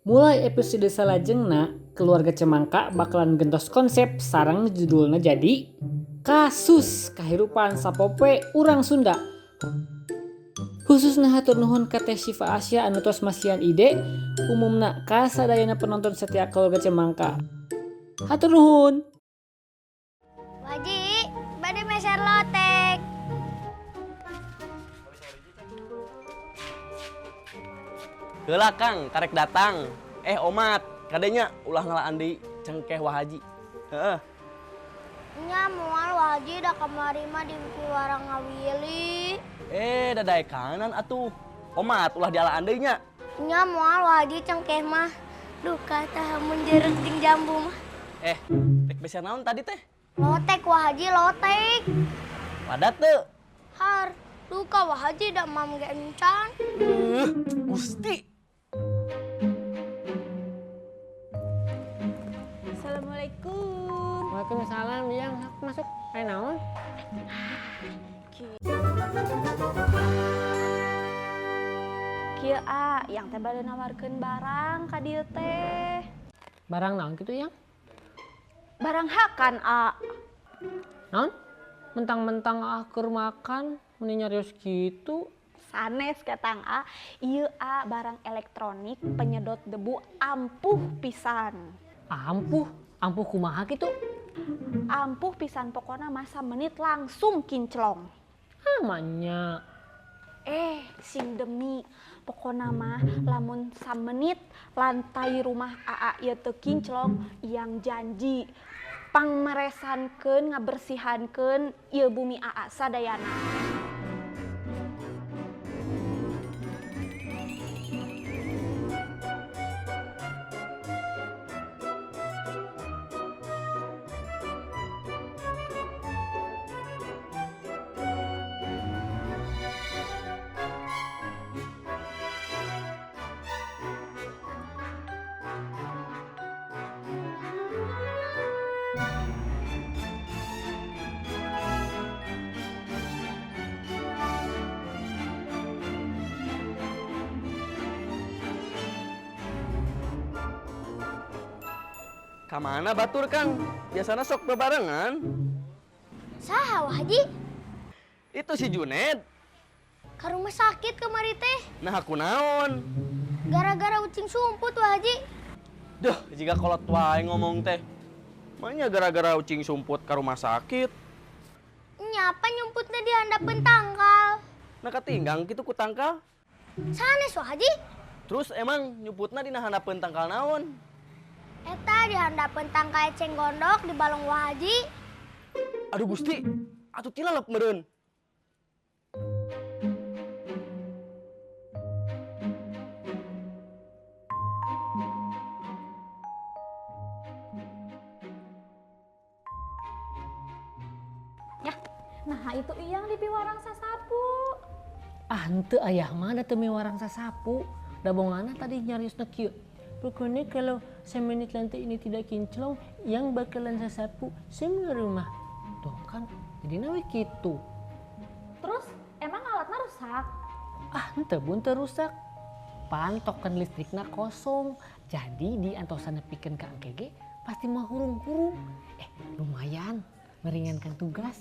Mulai episode salajengna, Keluarga Cemangka bakalan gentos konsep sareng judulna jadi Kasus Kahirupan Sapopoe Urang Sunda. Khususna hatur nuhun ka Teh Syifa Asya anu tos masihan ide, umumna ka sadayana penonton setia Keluarga Cemangka. Hatur nuhun. Waji, bade meser lotek. Heula Kang, karek datang. Omat, kadenya ulah ngalaan deui cengkeh Wa Haji. Heeh. Nya moal Wa Haji da kamari mah di piwarang ngawili. Dadae kanan atuh. Omat ulah dialaan deui nya. Nya moal Wa Haji cengkeh mah. Duka tah mun jeruk jeung jambu mah. Rek beser naon tadi teh? Lotek Wa Haji, lotek. Padat teu? Har, duka Wa Haji da mam ge encan. Gusti. Assalamualaikum. Waalaikumsalam, Yang. Masuk. Ayo naon? Kieu a, yang teh bade nawarkeun barang ka dieu teh. Barang naon kitu, Yang? Barang hakan, a. Naon? Mentang-mentang ah keur makan, meni nyarios kitu. Sanes ketang a, ieu a barang elektronik penyedot debu ampuh pisan. Ampuh? Ampuh kumaha kitu? Ampuh pisan pokona masa menit langsung kinclong. Amanya. Sing demi pokona mah lamun samenit lantai rumah AA ieu teu kinclong yang janji pangmeresankeun ngabersihankeun ieu bumi AA sadayana. Kamana batur Kang? Biasana sok bebarengan. Saha Wa Haji? Itu si Juned. Ka rumah sakit kamari teh. Nah aku naon? Gara-gara ucing sumput Wa Haji. Duh, jika kolot wae ngomong teh. Makanya gara-gara ucing sumput ke rumah sakit. Nyapa nyumputnya di handapeun tangkal. Nah katinggang kitu ku tangkal. Sanes Wa Haji. Terus emang nyumputna dina handapeun tangkal naon? Eta di handapeun tangkal eceng gondok di balong Wa Haji. Aduh Gusti, atuh tilalep meureun. Ya, nah itu iyang di piwarang sasapu. Ah, henteu ayah mah da teu miwarang sasapu. Da bongana tadi nyariosna kieu. Pokoknya kalau semenit lantai ini tidak kinclong, yang bakalan sasapu semua rumah. Tuh kan, jadi nawe gitu. Terus emang alatnya rusak? Ah, henteu bun teu rusak. Pan token listrikna kosong. Jadi di antosan nepikeun ka engke ge pasti mah hurung-hurung. Lumayan meringankan tugas.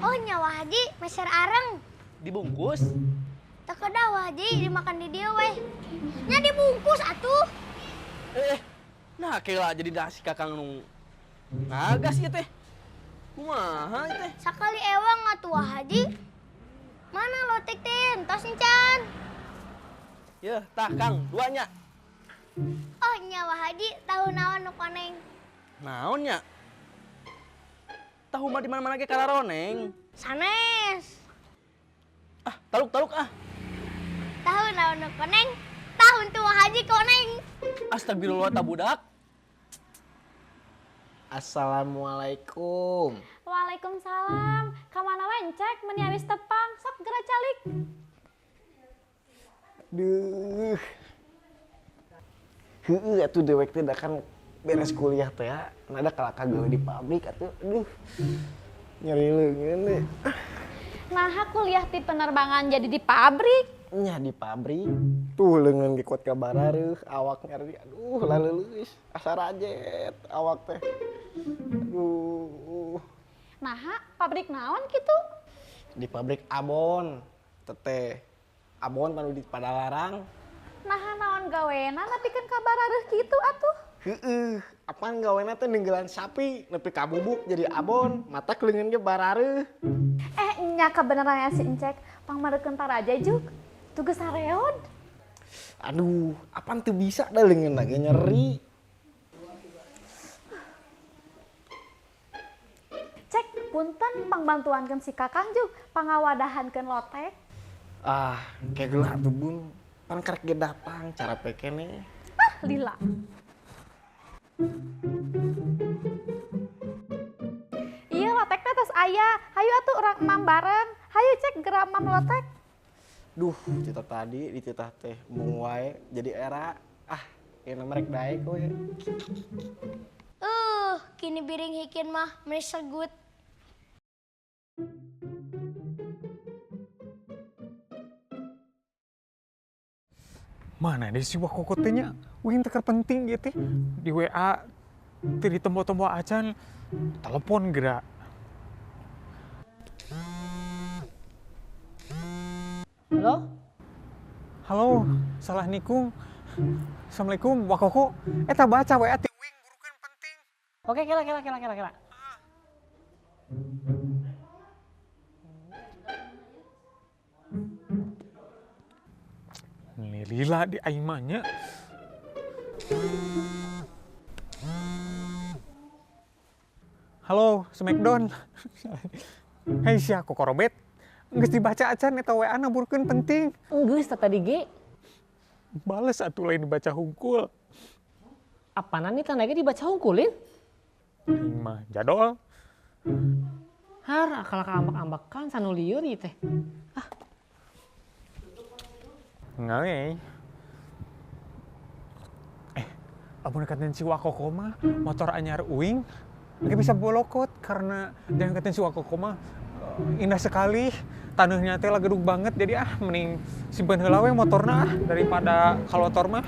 Oh nyawa Haji, meser areng. Dibungkus? Tak kedah Wa Haji, dimakan di dieu weh. Nya dibungkus atuh. Nah kela jadi dasi kakang nu ngagas ieu teh. Kumaha ieu teh? Sakali ewang atuh Wa Haji. Mana lotek teh entos encan. Yeuh, tah Kang, duanya. Oh nya Wa Haji, tahu naon nu koneng. Naon nya? Tahu mah di mana-mana ge kararoneng. Sanes. Ah, taluk-taluk ah. Tahu naon nu koneng? Tahu tuh Wa Haji koneng. Astagfirullah ta budak. Assalamualaikum. Waalaikumsalam. Kamana wae encek meni awis tepang, sok geura calik. Duh. Heueuh atuh dewek teh da kan beres kuliah teh ya. Nada kalakah gawe di pabrik atuh. Aduh. Nyeri leungeun deh. Nah, kuliah di penerbangan jadi di pabrik. Nya di pabrik. Tuh leungeun ge kuat kabarareuh, awak nyeri. Aduh, laleuleus, asa rajet awak teh. Aduh. Nah, pabrik naon kitu? Di pabrik abon, teteh. Abon panu di Padalarang. Nah, naon gawena nepikeun kabarareuh kitu atuh? Heeh, apaan gawena teh nenggelan sapi, nepi ka bubuk jadi abon, mata leungeun ge barareuh. Nya kebenarannya si Encek, pangmareukeun taraja juk. Tugas sareod. Aduh, apaan teu bisa da leungeun lagi nyeri. Cek, punten pangbantuankeun si Kakang juk, pangawadahankeun lotek. Ah, kayak geula atuh Bun. Pan karek ge datang cara pekene. Ah, lila. Iya lotek teh tos aya. Hayu atuh urang emam bareng. Hayu cek geura emam lotek. Duh, cita tadi dititah teh mung wae jadi era. Ah, ieu mah rek daek we. Kini biring hikin mah mesegut. Mana deh si Wakoko teh nya? Wing teh keur penting ieu teh. Di WA teu ditempo-tempo acan, telepon geura. Halo? Halo, salah nikung. Assalamualaikum, Wakoko. Eta baca WA ti Wing burukeun penting. Oke, kela kela kela kela kela. Lila di aing mah nya. Halo, Smackdown. Hei sia kokorobet. Geus dibaca acan eta WA na burkeun penting. Geus tah tadi ge. Bales atuh lain dibaca hungkul. Apana nih tanda ge dibaca hungkulin? Aing mah jadol. Har akal kaambak-ambakan sanu lieur ieu teh. Ah. Nggak, amun katen si Wakoko mah motor anyar uing nggak bisa bolokot karena jangan katen si Wakoko mah indah sekali tanahnya teh lagedug banget jadi ah mending simpen heula we motorna ah daripada kalotor mah.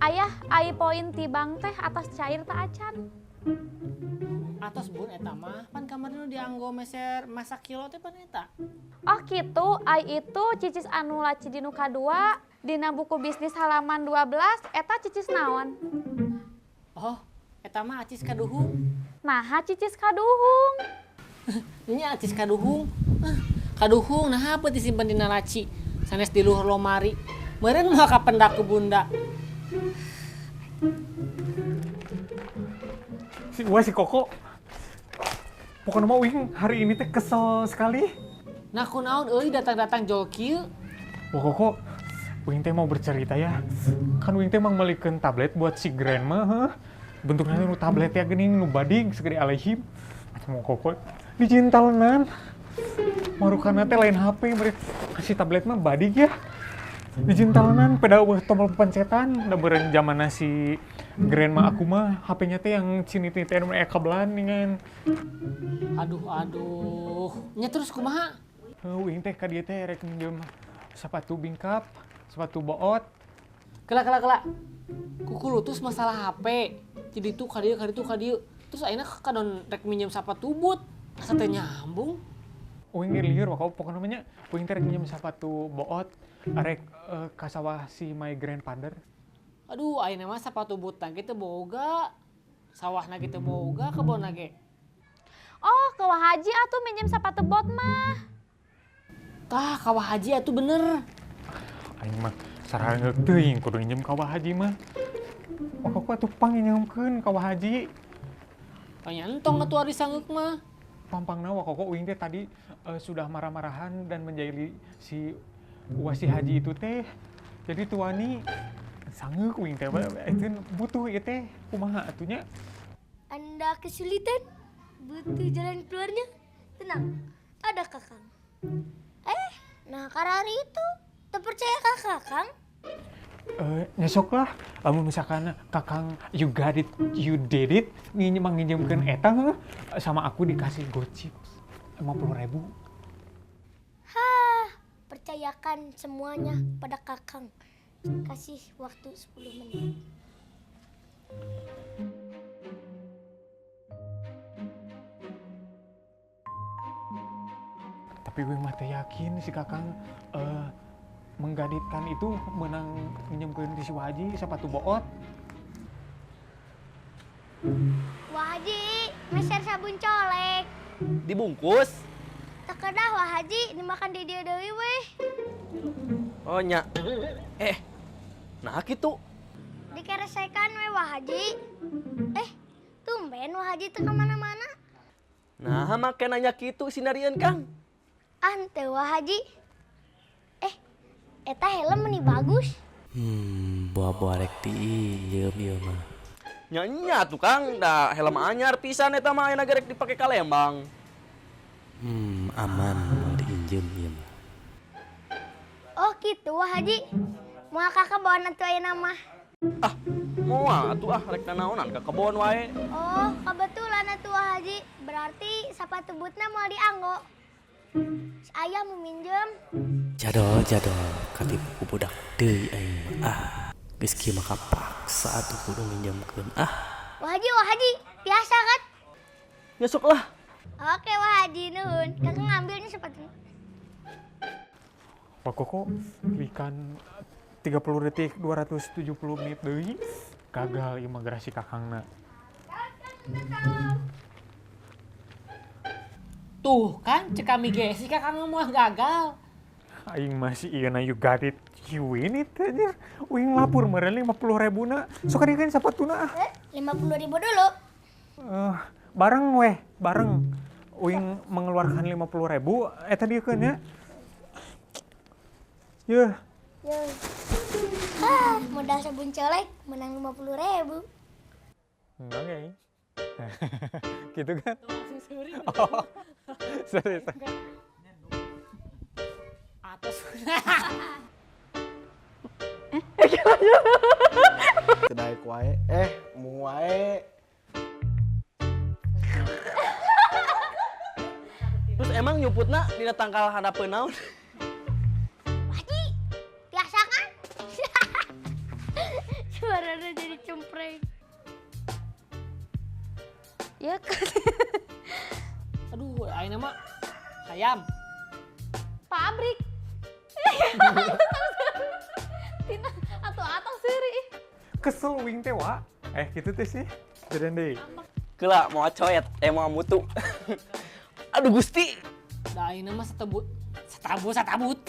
Ayah, ai poin ti bank teh atas cair tak acan. Atos bun eta mah, pan kamarna nu dianggo meser masak kilo teh pan eta. Oh kitu, ai itu cicis anu laci di nu kadua, dina buku bisnis halaman 12, eta cicis naon? Oh, eta mah acis kaduhung. Naha cicis kaduhung? Ini acis kaduhung. Kaduhung naha apa disimpen dina laci, sanes di luhur lomari. Meureun moal kapendak ku bunda. Si wah si Koko. Pokoknya mah uing hari ini teh kesel sekali. Nah kunaon euy datang-datang jol kieu. Wah Koko, uing teh mau bercerita ya. Kan uing teh mang melikeun tablet buat si grandma heuh. Bentuknya nu tablet ya geuning nu bading segede alaihim. Macam Koko dicintalnan. Marukana teh lain HP mereka kasih tablet mah badig ya. Dijintalanan pada tombol pencetan da beureun zamanna si grandma aku mah HP-nya teh yang ciniti teh nu aya kabelan ningan. Aduh aduh, nya terus kumaha? Heuh, uing teh ka dieu teh rek minjem sepatu bingkap, sepatu boot. Kela kela kela. Kukulutus masalah HP. Jadi tuh ka dieu ka ditu ka dieu. Terus ayeuna kadon rek minjem sepatu boot. Asa teu nyambung. Uing ge lieur wakau pokona mah nya uing teh rek minjem sepatu boot rek ka sawah si my grandfather. Aduh, ayeuna mah sepatu boot teh teu boga. Sawahna ge teu boga, kebonna ge. Oh, ke Wah Haji atuh minjem sepatu bot mah. Tah, ka Wah Haji atuh bener. Aing mah sarangeuk teuing kudu minjem ka Wah Haji mah. Oh, kok atuh panginjeumkeun ka Wah Haji. Tanya entong atuh ari sangeuk mah. Pampangna Wakoko uing teh tadi sudah marah-marahan dan menjahili si Wasi Haji itu teh. Jadi tuani sangeuk uing teh itu butuh ieu teh kumaha atuh nya. Anda kesulitan? Butuh jalan keluarnya? Tenang, ada Kakang. Nah karena hari itu terpercaya Kakang? Nyesok lah, lamun misalkan kakang you got it, you did it, nginjemkeun eta heuh, sama aku dikasih gocip 50.000. Hah, percayakan semuanya pada kakang. Kasih waktu 10 menit. Tapi gue mah teu yakin si kakang menggaditkan itu menang nginjemkeun di si Waji sepatu boot. Waji, meser sabun colek. Dibungkus. Teu kedah Wah Haji, dimakan di dieu deui weh. Oh nya. Nah kitu. Dikeresekan we Wah Haji. Tumben Wah Haji teu ka mana-mana. Nah, make nanya kitu sinarieun Kang. Ah, henteu Wah Haji. Eta helm meni bagus. Buah-buah rek diinjem ieu mah. Nya nya tuh Kang, da helm anyar pisan eta mah ayeuna gerek dipake ka Lembang. Aman moal diinjem ieu mah. Oh gitu Wah Haji. Moal ka kebon atuh ayeuna mah. Ah, moal atuh ah rek nanaonan ka kebon wae. Oh, kebetulan atuh Wah Haji. Berarti sepatu bootna moal dianggo. Si ayah mau minjem. Jadol katipu ku budak deui aing mah. Ah, geus kieu mah kapaksa atuh kudu nginjemkeun. Ah. Wah Haji, biasa kan? Nyesok lah. Oke Wah Haji, nuhun. Kakak ngambilnya sepatu. Wah Koko, ikan 30 detik 270 menit deui gagal imigrasi kakangna. Tuh kan cek kami ge si kakang mah gagal. Aing masih iya na you got it, you win it aja. Uing lapor meureun 50.000 na. Sok kan sapatuna ah. 50.000 dulu. Bareng weh, bareng. Uing mengeluarkan 50.000 eta dieu keun nya. Yeuh. Yeuh. Ah, modal sabun colek menang 50.000. Oke. Gitu kan? Oh. Serius. Atas. Kedai wae, mung wae. Terus emang nyuputna dina tangkal hadapeun naon? Haji, biasa kan? Suaranya jadi cempreng. Ya kan. Aduh, ayeuna mah hayam. Pabrik. Tina atau atau seuri. Kesel wing teh wa. Gitu teh sih. Jadian deui. Keula moal coet, moal mutu. Aduh Gusti. Da ayeuna mah satabut, satabut.